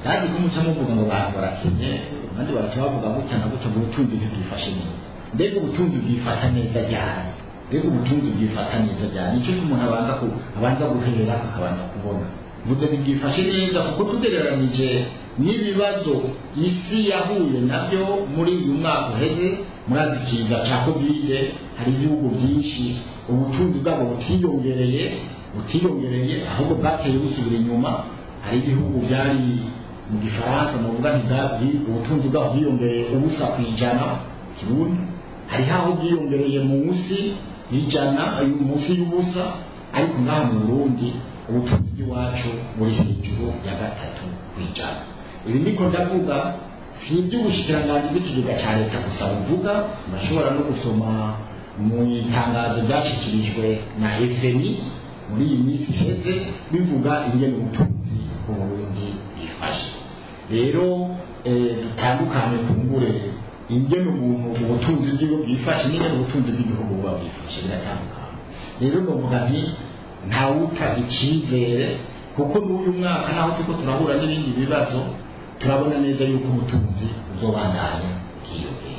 Ndazi ko muca muvuga ngo abantu barakenye, abandi baraca bavuga gutya na gutya ngo ubutunzi ntibwifashe neza. Mbega ubutunzi bwifata neza ryari? Mbega ubutunzi bwifata neza ryari? Nicyo umuntu abanza guhera akabanza kubona. Mvuze ntibwifashe neza kuko tugereranije n'ibibazo isi yahuye nabyo muri uyu mwaka uheze, murazi ikiza cya Covid, hari ibihugu byinshi ubutunzi bwabo butiyongereye ahubwo bwateye busubira inyuma. Hari ibihugu byari mu gifaransa novuga nti ubutunzi bwabo bwiyongereye 0% kirundi, hariho aho bwiyongereye munsi y'ijana, munsi y'ubusa, ariko ngaha mu Burundi ubutunzi bw'iwacu buri hejuru ya 3%. Ibi niko ndavuga si iby'ubushikiranganji bw'ikigega ca leta gusa buvuga, murashobora no gusoma mu itangazo ryashikirijwe na FMI muri iyi minsi iheze bivuga ingene ubutunzi bw'Uburundi bwifashe. Rero dutandukanye kumbure ingene umuntu ubutunzi bwiwe bwifashe n'ingene ubutunzi bw'igihugu buba bwifashe biratandukanye. Rero novuga nti ntawuta icizere, kuko n'uyu mwaka naho turiko turahura n'ibindi bibazo, turabona neza yuko ubutunzi buzobandanya bwiyongera.